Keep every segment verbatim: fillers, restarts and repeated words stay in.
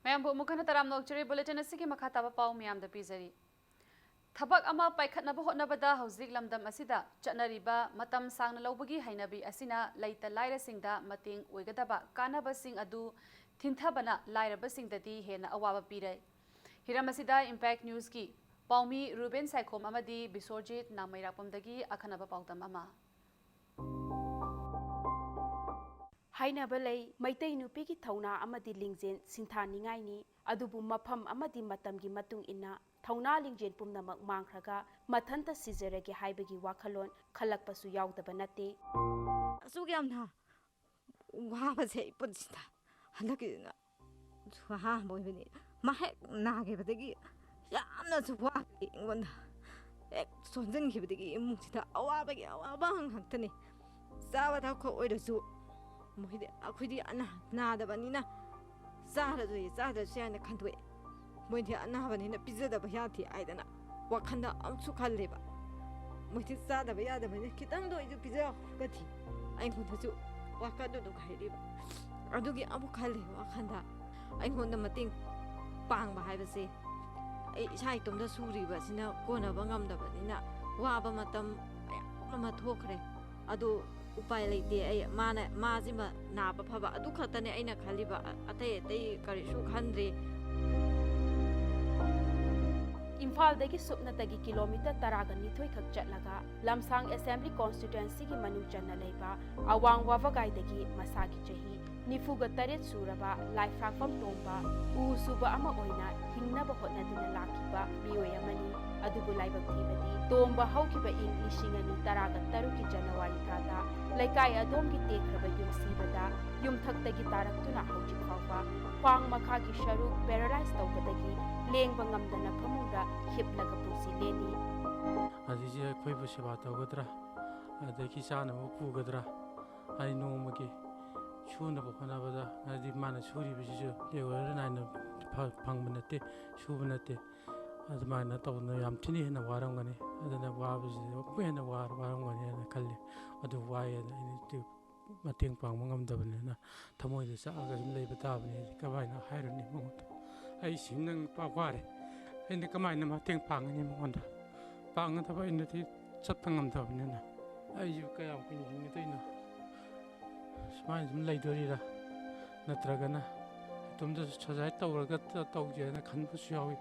ꯃꯌꯥꯝꯕꯨ ꯑꯃꯨꯛ ꯍꯟꯅ ꯇꯔꯥꯝꯅ ꯑꯣꯛꯆꯔꯤ꯫ ꯕꯨꯂꯦꯇꯤꯟ ꯑꯁꯤꯒꯤ ꯃꯈꯥ ꯇꯥꯕ ꯄꯥꯎ ꯃꯌꯥꯝꯗ ꯄꯤꯖꯔꯤ꯫ ꯊꯕꯛ ꯑꯃ ꯄꯥꯏꯈꯠꯅꯕ ꯍꯣꯠꯅꯕꯗ ꯍꯧꯖꯤꯛ ꯂꯝꯗꯝ ꯑꯁꯤꯗ ꯆꯠꯅꯔꯤꯕ ꯃꯇꯝ ꯁꯥꯡꯅ ꯂꯧꯕꯒꯤ ꯍꯩꯅꯕꯤ ꯑꯁꯤꯅ ꯂꯩꯇ ꯂꯥꯏꯔꯁꯤꯡꯗ ꯃꯇꯦꯡ ꯑꯣꯏꯒꯗꯕ ꯀꯥꯟꯅꯕꯁꯤꯡ ꯑꯗꯨ ꯊꯤꯟꯊꯕꯅ ꯂꯥꯏꯔꯕꯁꯤꯡꯗꯗꯤ ꯍꯦꯟꯅ ꯑꯋꯥꯕ ꯄꯤꯔꯦ꯫ ꯍꯤꯔꯝ ꯑꯁꯤꯗ ꯏꯝꯄꯦꯛ ꯅ꯭ꯌꯨꯁꯀꯤ ꯄꯥꯎꯃꯤ ꯔꯨꯕꯦꯟ ꯁꯥꯏꯈꯣꯝ ꯑꯃꯗꯤ ꯕꯤꯁꯣꯔꯖꯤꯠ ꯅꯥꯃꯩꯔꯥꯛꯄꯝꯗꯒꯤ ꯑꯈꯟꯅꯕ ꯄꯥꯎꯗꯝ ꯑꯃ꯫ ꯍꯥꯏꯅꯕ ꯂꯩ, ꯃꯩꯇꯩ ꯅꯨꯄꯤꯒꯤ ꯊꯧꯅꯥ ꯑꯃꯗꯤ ꯂꯤꯡꯖꯦꯜ ꯁꯤꯡꯊꯥꯅꯤꯡꯉꯥꯏꯅꯤ꯫ ꯑꯗꯨꯕꯨ ꯃꯐꯝ ꯑꯃꯗꯤ ꯃꯇꯝꯒꯤ ꯃꯇꯨꯡ ꯏꯟꯅ ꯊꯧꯅꯥ ꯂꯤꯡꯖꯦꯜ ꯄꯨꯝꯅꯃꯛ ꯃꯥꯡꯈ꯭ꯔꯒ ꯃꯊꯟꯇ ꯁꯤꯖꯔꯒꯦ ꯍꯥꯏꯕꯒꯤ ꯋꯥꯈꯜꯂꯣꯟ ꯈꯜꯂꯛꯄꯁꯨ ꯌꯥꯎꯗꯕ ꯅꯠꯇꯦ꯫ ꯑꯁꯨꯛ ꯌꯥꯝꯅ ꯋꯥꯕꯁꯦ ꯑꯩ ꯄꯨꯟꯁꯤꯗ ꯍꯟꯗꯛꯀꯤꯁꯤꯅ ꯁꯨ ꯑꯍꯥꯟꯕ ꯑꯣꯏꯕꯅꯤ꯫ ꯃꯥ ꯍꯦꯛ ꯅꯥꯈꯤꯕꯗꯒꯤ ꯌꯥꯝꯅꯁꯨ ꯋꯥꯈꯤ ꯑꯩꯉꯣꯟꯗ꯫ ꯍꯦꯛ ꯁꯣꯟꯖꯟꯈꯤꯕꯗꯒꯤ ꯏꯃꯨꯡꯁꯤꯗ ꯑꯋꯥꯕꯒꯤ ꯑꯋꯥꯕ ꯉꯥꯛꯇꯅꯤ꯫ ꯆꯥꯕ ꯊꯛꯄ ꯑꯣꯏꯔꯁꯨ ꯃꯣꯏꯗꯤ, ꯑꯩꯈꯣꯏꯗꯤ ꯑꯅꯥ ꯅꯥꯗꯕꯅꯤꯅ ꯆꯥꯔꯁꯨ ꯌꯥꯏ, ꯆꯥꯗ꯭ꯔꯁꯨ ꯌꯥꯏꯅ ꯈꯟꯗꯣꯛꯑꯦ꯫ ꯃꯣꯏꯗꯤ ꯑꯅꯥꯕꯅꯤꯅ ꯄꯤꯖꯗꯕ ꯌꯥꯗꯦ ꯍꯥꯏꯗꯅ ꯋꯥꯈꯟꯗ ꯑꯃꯨꯛꯁꯨ ꯈꯜꯂꯦꯕ꯫ ꯃꯣꯏꯗꯤ ꯆꯥꯗꯕ ꯌꯥꯗꯕꯅꯤꯅ ꯈꯤꯇꯪꯗ ꯑꯣꯏꯁꯨ ꯄꯤꯖꯔꯒꯗꯤ ꯑꯩꯉꯣꯟꯗꯁꯨ ꯋꯥꯈꯜꯗꯣ ꯅꯨꯡꯉꯥꯏꯔꯤꯕ꯫ ꯑꯗꯨꯒꯤ ꯑꯃꯨꯛ ꯈꯜꯂꯦ ꯋꯥꯈꯟꯗ꯫ ꯑꯩꯉꯣꯟꯗ ꯃꯇꯦꯡ ꯄꯥꯡꯕ ꯍꯥꯏꯕꯁꯦ ꯑꯩ ꯏꯁꯥ ꯏꯇꯣꯝꯇ ꯁꯨꯔꯤꯕꯁꯤꯅ ꯀꯣꯟꯅꯕ ꯉꯝꯗꯕꯅꯤꯅ ꯋꯥꯕ ꯃꯇꯝ ꯃꯌꯥꯝ ꯑꯃ ꯊꯣꯛꯈ꯭ꯔꯦ꯫ ꯑꯗꯨ ꯎꯄꯥꯏ ꯂꯩꯇꯦ꯫ ꯑꯩ ꯃꯥꯅ, ꯃꯥꯁꯤꯃ ꯅꯥꯕ ꯐꯕ ꯑꯗꯨ ꯈꯛꯇꯅꯦ ꯑꯩꯅ ꯈꯜꯂꯤꯕ꯫ ꯑ-, ꯑꯇꯩ ꯑꯇꯩ ꯀꯔꯤꯁꯨ ꯈꯟꯗ꯭ꯔꯦ꯫ ꯏꯝꯐꯥꯜꯗꯒꯤ ꯁꯨꯞꯅꯇꯒꯤ ꯀꯤꯂꯣꯃꯤꯇꯔ ꯇꯔꯥꯒ ꯅꯤꯊꯣꯏ ꯈꯛ ꯆꯠꯂꯒ ꯂꯝꯁꯥꯡ ꯑꯦꯁꯦꯝꯕ꯭ꯂꯤ ꯀꯣꯟꯁꯇꯤꯇ꯭ꯋꯦꯟꯁꯤꯒꯤ ꯃꯅꯨꯡ ꯆꯟꯅ ꯂꯩꯕ ꯑꯋꯥꯡ ꯋꯥꯕꯒꯥꯏꯗꯒꯤ ꯃꯁꯥꯒꯤ ꯆꯍꯤ ꯅꯤꯐꯨꯒ ꯇꯔꯦꯠ ꯁꯨꯔꯕ ꯂꯥꯏꯐ꯭ꯔꯥꯛꯄꯝ ꯇꯣꯝꯕ ꯎ ꯁꯨꯕ ꯑꯃ ꯑꯣꯏꯅ ꯍꯤꯡꯅꯕ ꯍꯣꯠꯅꯗꯨꯅ ꯂꯥꯛꯈꯤꯕ ꯃꯤꯑꯣꯏ ꯑꯃꯅꯤ꯫ ꯑꯗꯨꯕꯨ ꯂꯥꯏꯕꯛ ꯊꯤꯕꯗꯤ ꯇꯣꯝꯕ ꯍꯧꯈꯤꯕ ꯏꯪ ꯂꯤꯁꯤꯡ ꯑꯅꯤ ꯇꯔꯥꯒ ꯇꯔꯨꯛꯀꯤ ꯖꯅꯋꯥꯔꯤ ꯊꯥꯗ ꯂꯩꯀꯥꯏ ꯑꯗꯣꯝꯒꯤ ꯇꯦꯛꯈ꯭ꯔꯕ ꯌꯨꯝ ꯁꯤꯕꯗ ꯌꯨꯝꯊꯛꯇꯒꯤ ꯇꯥꯔꯛꯇꯨꯅ ꯍꯧꯖꯤꯛ ꯐꯥꯎꯕ ꯈ꯭ꯋꯥꯡ ꯃꯈꯥꯒꯤ ꯁꯔꯨꯛ ꯄꯦꯔꯥꯂꯥꯏꯁ ꯇꯧꯕꯗꯒꯤ ꯂꯦꯡꯕ ꯉꯝꯗꯅ ꯐꯃꯨꯡꯗ ꯍꯤꯞꯂꯒ ꯄꯨꯟꯁꯤ ꯂꯦꯜꯂꯤ꯫ ꯑꯁꯤꯁꯦ ꯑꯩꯈꯣꯏꯕꯨ ꯁꯦꯕꯥ ꯇꯧꯒꯗ꯭ꯔꯥ, ꯑꯗꯒꯤ ꯆꯥꯅꯕ ꯄꯨꯒꯗ꯭ꯔꯥ ꯍꯥꯏ ꯅꯣꯡꯃꯒꯤ ꯁꯨꯅꯕ ꯍꯣꯠꯅꯕꯗ, ꯍꯥꯏꯗꯤ ꯃꯥꯅ ꯁꯨꯔꯤꯕꯁꯤꯁꯨ ꯔꯦꯒꯨꯂꯔ ꯅꯥꯏꯅ ꯐ-, ꯐꯪꯕ ꯅꯠꯇꯦ, ꯁꯨꯕ ꯅꯠꯇꯦ꯫ ꯑꯗꯨꯃꯥꯏꯅ ꯇꯧꯗꯅ ꯌꯥꯝ ꯊꯤꯅ ꯍꯦꯟꯅ ꯋꯥꯔꯝꯒꯅꯤ꯫ ꯑꯗꯨꯅ ꯋꯥꯕꯁꯤꯗꯤ ꯑꯃꯨꯛꯀ ꯍꯦꯟꯅ ꯋꯥꯔ-, ꯋꯥꯔꯝꯒꯅꯤ ꯍꯥꯏꯅ ꯈꯜꯂꯤ꯫ ꯑꯗꯨ ꯋꯥꯏ ꯍꯥꯏꯅ ꯑꯩꯅ ꯇꯨ-, ꯃꯇꯦꯡ ꯄꯥꯡꯕ ꯉꯝꯗꯕꯅꯤꯅ ꯊꯃꯣꯏꯗ ꯆꯥꯛꯑꯒ ꯑꯗꯨꯝ ꯂꯩꯕ ꯇꯥꯕꯅꯤ꯫ ꯀꯃꯥꯏꯅ ꯍꯥꯏꯔꯨꯅꯤ ꯃꯉꯣꯟꯗ? ꯑꯩ ꯁꯤꯅ ꯄꯥꯛ ꯋꯥꯔꯦ꯫ ꯑꯩꯅ ꯀꯃꯥꯏꯅ ꯃꯇꯦꯡ ꯄꯥꯡꯒꯅꯤ ꯃꯉꯣꯟꯗ? ꯄꯥꯡꯒꯗꯕ ꯑꯩꯅꯗꯤ ꯆꯠꯄ ꯉꯝꯗꯕꯅꯤꯅ ꯑꯩꯁꯨ ꯀꯌꯥꯝ ꯀꯨꯏꯅ ꯍꯤꯡꯒꯗꯣꯏꯅꯣ? ꯁꯨꯃꯥꯏꯅ ꯁꯨꯝ ꯂꯩꯗꯣꯔꯤꯔꯥ? ꯅꯠꯇ꯭ꯔꯒꯅ ꯏꯇꯣꯝꯇ ꯁꯨꯁꯥꯏꯠ ꯇꯧꯔꯒ ꯇꯧꯒꯦꯅ ꯈꯟꯕꯁꯨ ꯌꯥꯎꯏ꯫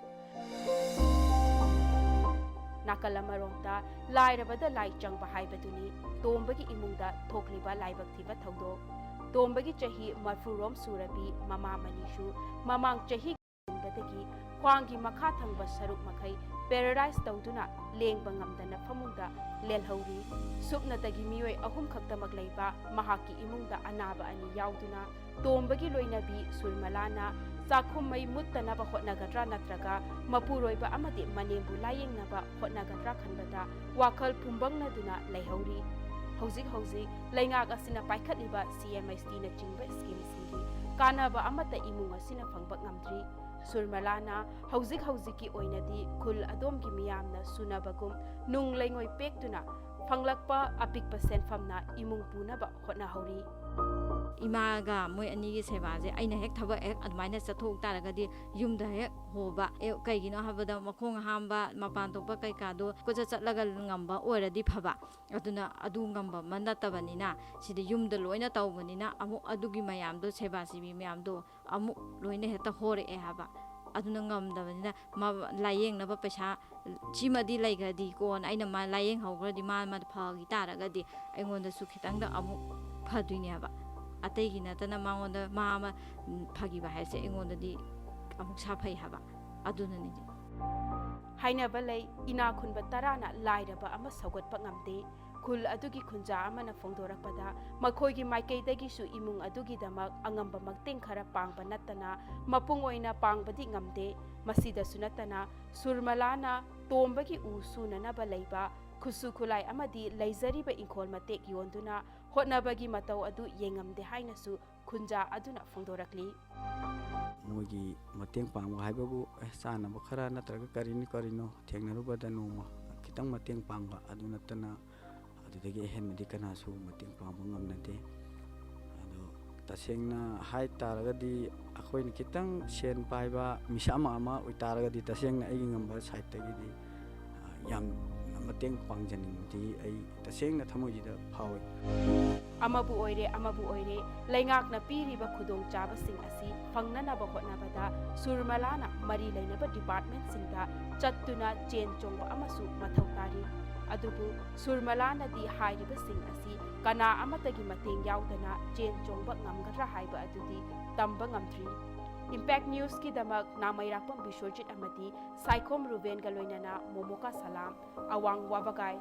ꯅꯥꯀꯜ ꯑꯃꯔꯣꯝꯗ ꯂꯥꯏꯔꯕꯗ ꯂꯥꯏ ꯆꯪꯕ ꯍꯥꯏꯕꯗꯨꯅꯤ ꯇꯣꯝꯕꯒꯤ ꯏꯃꯨꯡꯗ ꯊꯣꯛꯂꯤꯕ ꯂꯥꯏꯕꯛ ꯊꯤꯕ ꯊꯧꯗꯣꯛ꯫ ꯇꯣꯝꯕꯒꯤ ꯆꯍꯤ ꯃꯔꯐꯨꯔꯣꯝ ꯁꯨꯔꯕꯤ ꯃꯃꯥ ꯃꯅꯤꯁꯨ ꯃꯃꯥꯡ ꯆꯍꯤ ꯗꯒꯤ ꯈ꯭ꯋꯥꯡꯒꯤ ꯃꯈꯥ ꯊꯪꯕ ꯁꯔꯨꯛ ꯃꯈꯩ ꯄꯦꯔꯥꯂꯥꯏꯁ ꯇꯧꯗꯨꯅ ꯂꯦꯡꯕ ꯉꯝꯗꯅ ꯐꯃꯨꯡꯗ ꯂꯦꯜꯍꯧꯔꯤ꯫ ꯁꯨꯞꯅꯇꯒꯤ ꯃꯤꯑꯣꯏ ꯑꯍꯨꯝ ꯈꯛꯇꯃꯛ ꯂꯩꯕ ꯃꯍꯥꯛꯀꯤ ꯏꯃꯨꯡꯗ ꯑꯅꯥꯕ ꯑꯅꯤ ꯌꯥꯎꯗꯨꯅ ꯇꯣꯝꯕꯒꯤ ꯂꯣꯏꯅꯕꯤ ꯁꯨꯔꯃꯂꯥꯅ ꯆꯥꯛꯈꯨꯝ ꯃꯩ ꯃꯨꯠꯇꯅꯕ ꯍꯣꯠꯅꯒꯗ꯭ꯔꯥ ꯅꯠꯇ꯭ꯔꯒ ꯃꯄꯨꯔꯣꯏꯕ ꯑꯃꯗꯤ ꯃꯅꯦꯝꯕꯨ ꯂꯥꯌꯦꯡꯅꯕ ꯍꯣꯠꯅꯒꯗ꯭ꯔꯥ ꯈꯟꯕꯗ ꯋꯥꯈꯜ ꯄꯨꯝꯕꯪꯅꯗꯨꯅ ꯂꯩꯍꯧꯔꯤ꯫ ꯍꯧꯖꯤꯛ ꯍꯧꯖꯤꯛ ꯂꯩꯉꯥꯛ ꯑꯁꯤꯅ ꯄꯥꯏꯈꯠꯂꯤꯕ ꯁꯤ ꯑꯦꯝ ꯑꯦꯁ ꯇꯤꯅꯆꯤꯡꯕ ꯁ꯭ꯀꯤꯝꯁꯤꯡꯒꯤ ꯀꯥꯟꯅꯕ ꯑꯃꯠꯇ ꯏꯃꯨꯡ ꯑꯁꯤꯅ ꯐꯪꯕ ꯉꯝꯗ꯭ꯔꯤ꯫ ꯁꯨꯔꯃꯂꯥꯅ ꯍꯧꯖꯤꯛ ꯍꯧꯖꯤꯛꯀꯤ ꯑꯣꯏꯅꯗꯤ ꯈꯨꯜ ꯑꯗꯣꯝꯒꯤ ꯃꯤꯌꯥꯝꯅ ꯁꯨꯅꯕꯒꯨꯝ ꯅꯨꯡ ꯂꯩꯉꯣꯏ ꯄꯦꯛꯇꯨꯅ ꯐꯪꯂꯛꯄ ꯑꯄꯤꯛꯄ ꯁꯦꯟꯐꯝꯅ ꯏꯃꯨꯡ ꯄꯨꯅꯕ ꯍꯣꯠꯅꯍꯧꯔꯤ꯫ ꯏꯃꯥꯒ ꯃꯣꯏ ꯑꯅꯤꯒꯤ ꯁꯦꯕꯥꯁꯦ ꯑꯩꯅ ꯍꯦꯛ ꯊꯕꯛ ꯍꯦꯛ ꯑꯗꯨꯃꯥꯏꯅ ꯆꯠꯊꯣꯛ ꯇꯥꯔꯒꯗꯤ ꯌꯨꯝꯗ ꯍꯦꯛ ꯍꯣꯕ꯫ ꯑꯦ, ꯀꯩꯒꯤꯅꯣ ꯍꯥꯏꯕꯗ ꯃꯈꯣꯡ ꯍꯥꯝꯕ, ꯃꯄꯥꯟ ꯊꯣꯛꯄ ꯀꯩꯀꯥꯗꯣ ꯀꯣꯏꯆꯠ ꯆꯠꯂꯒ ꯉꯝꯕ ꯑꯣꯏꯔꯗꯤ ꯐꯕ꯫ ꯑꯗꯨꯅ ꯑꯗꯨ ꯉꯝꯕ ꯑꯃ ꯅꯠꯇꯕꯅꯤꯅ ꯁꯤꯗ ꯌꯨꯝꯗ ꯂꯣꯏꯅ ꯇꯧꯕꯅꯤꯅ ꯑꯃꯨꯛ ꯑꯗꯨꯒꯤ ꯃꯌꯥꯝꯗꯣ, ꯁꯦꯕꯥ ꯁꯤꯕꯤ ꯃꯌꯥꯝꯗꯣ ꯑꯃꯨꯛ ꯂꯣꯏꯅ ꯍꯦꯛꯇ ꯍꯣꯔꯛꯑꯦ ꯍꯥꯏꯕ꯫ ꯑꯗꯨꯅ ꯉꯝꯗꯕꯅꯤꯅ ꯃ-, ꯂꯥꯏꯌꯦꯡꯅꯕ ꯄꯩꯁꯥ ꯁꯤꯃꯗꯤ ꯂꯩꯈ꯭ꯔꯗꯤꯀꯣꯅ ꯑꯩꯅ ꯃꯥ ꯂꯥꯏꯌꯦꯡꯍꯧꯈ꯭ꯔꯗꯤ ꯃꯥ ꯑꯃ ꯐꯈꯤ ꯇꯥꯔꯒꯗꯤ ꯑꯩꯉꯣꯟꯗꯁꯨ ꯈꯤꯇꯪꯗ ꯑꯃꯨꯛ ꯐꯗꯣꯏꯅꯦꯕ꯫ ꯑꯇꯩꯒꯤ ꯅꯠꯇꯅ ꯃꯉꯣꯟꯗ ꯃꯥ ꯑꯃ ꯐꯈꯤꯕ ꯍꯥꯏꯁꯦ ꯑꯩꯉꯣꯟꯗꯗꯤ ꯑꯃꯨꯛ ꯁꯥꯐꯩ ꯍꯥꯏꯕ꯫ ꯑꯗꯨꯅꯅꯤ꯫ ꯍꯥꯏꯅꯕ ꯂꯩ, ꯏꯅꯥ ꯈꯨꯟꯕ ꯇꯔꯥꯅ ꯂꯥꯏꯔꯕ ꯑꯃ ꯁꯧꯒꯠꯄ ꯉꯝꯗꯦ꯫ ꯈꯨꯜ ꯑꯗꯨꯒꯤ ꯈꯨꯟꯖꯥ ꯑꯃꯅ ꯐꯣꯡꯗꯣꯔꯛꯄꯗ, ꯃꯈꯣꯏꯒꯤ ꯃꯥꯏꯀꯩꯗꯒꯤꯁꯨ ꯏꯃꯨꯡ ꯑꯗꯨꯒꯤꯗꯃꯛ ꯑꯉꯝꯕ ꯃꯇꯦꯡ ꯈꯔ ꯄꯥꯡꯕ ꯅꯠꯇꯅ ꯃꯄꯨꯡ ꯑꯣꯏꯅ ꯄꯥꯡꯕꯗꯤ ꯉꯝꯗꯦ꯫ ꯃꯁꯤꯗꯁꯨ ꯅꯠꯇꯅ, ꯁꯨꯔꯃꯂꯥꯅ ꯇꯣꯝꯕꯒꯤ ꯎ ꯁꯨꯅꯅꯕ ꯂꯩꯕ ꯈꯨꯠꯁꯨ ꯈꯨꯠꯂꯥꯏ ꯑꯃꯗꯤ ꯂꯩꯖꯔꯤꯕ ꯏꯪꯈꯣꯜ ꯃꯇꯦꯛ ꯌꯣꯟꯗꯨꯅ ꯍꯣꯠꯅꯕꯒꯤ ꯃꯇꯧ ꯑꯗꯨ ꯌꯦꯡꯉꯝꯗꯦ ꯍꯥꯏꯅꯁꯨ ꯈꯨꯟꯖꯥ ꯑꯗꯨꯅ ꯐꯣꯡꯗꯣꯔꯛꯂꯤ꯫ ꯃꯣꯏꯒꯤ ꯃꯇꯦꯡ ꯄꯥꯡꯕ ꯍꯥꯏꯕꯕꯨ, ꯑꯦ, ꯆꯥꯅꯕ ꯈꯔ ꯅꯠꯇ꯭ꯔꯒ ꯀꯔꯤꯅꯣ ꯀꯔꯤꯅꯣ ꯊꯦꯡꯅꯔꯨꯕꯗ ꯅꯣꯡꯃ ꯈꯤꯇꯪ ꯃꯇꯦꯡ ꯄꯥꯡꯕ ꯑꯗꯨ ꯅꯠꯇꯅ, ꯑꯗꯨꯗꯒꯤ ꯑꯍꯦꯟꯕꯗꯤ ꯀꯅꯥꯁꯨ ꯃꯇꯦꯡ ꯄꯥꯡꯕ ꯉꯝꯅꯗꯦ꯫ ꯑꯗꯣ ꯇꯁꯦꯡꯅ ꯍꯥꯏ ꯇꯥꯔꯒꯗꯤ, ꯑꯩꯈꯣꯏꯅ ꯈꯤꯇꯪ ꯁꯦꯟ ꯄꯥꯏꯕ ꯃꯤꯁꯛ ꯑꯃ ꯑꯃ ꯑꯣꯏꯇꯥꯔꯒꯗꯤ, ꯇꯁꯦꯡꯅ ꯑꯩꯒꯤ ꯉꯝꯕ ꯁꯥꯏꯠꯇꯒꯤꯗꯤ, ꯑ, ꯌꯥꯝꯅ ꯃꯇꯦꯡ ꯄꯥꯡꯖꯅꯤꯡꯕꯗꯤ ꯑꯩ ꯇꯁꯦꯡꯅ ꯊꯃꯣꯏꯁꯤꯗ ꯐꯥꯎꯏ꯫ ꯑꯃꯕꯨ ꯑꯣꯏꯔꯦ, ꯑꯃꯕꯨ ꯑꯣꯏꯔꯦ, ꯂꯩꯉꯥꯛꯅ ꯄꯤꯔꯤꯕ ꯈꯨꯗꯣꯡꯆꯥꯕꯁꯤꯡ ꯑꯁꯤ ꯐꯪꯅꯅꯕ ꯍꯣꯠꯅꯕꯗ ꯁꯨꯔꯃꯂꯥꯅ ꯃꯔꯤ ꯂꯩꯅꯕ ꯗꯤꯄꯥꯔꯠꯃꯦꯟꯠꯁꯤꯡꯗ ꯆꯠꯇꯨꯅ ꯆꯦꯟ ꯆꯣꯡꯕ ꯑꯃꯁꯨ ꯃꯊꯧ ꯇꯥꯔꯤ꯫ ꯑꯗꯨꯕꯨ ꯁꯨꯔꯃꯂꯥꯅꯗꯤ ꯍꯥꯏꯔꯤꯕꯁꯤꯡ ꯑꯁꯤ ꯀꯅꯥ ꯑꯃꯠꯇꯒꯤ ꯃꯇꯦꯡ ꯌꯥꯎꯗꯅ ꯆꯦꯟ ꯆꯣꯡꯕ ꯉꯝꯒꯗ꯭ꯔꯥ ꯍꯥꯏꯕ ꯑꯗꯨꯗꯤ ꯇꯝꯕ ꯉꯝꯗ꯭ꯔꯤ꯫ ꯏꯝꯄꯦꯛ ꯅ꯭ꯌꯨꯁꯀꯤꯗꯃꯛ ꯅꯥꯃꯩꯔꯥꯛꯄꯝ ꯕꯤꯁ꯭ꯋꯖꯤꯠ ꯑꯃꯗꯤ ꯁꯥꯏꯈꯣꯝ ꯔꯨꯕꯦꯟꯒ ꯂꯣꯏꯅꯅ ꯃꯣꯃꯣꯀꯥ ꯁꯂꯥꯝ, ꯑꯋꯥꯡ ꯋꯥꯕꯒꯥꯏ,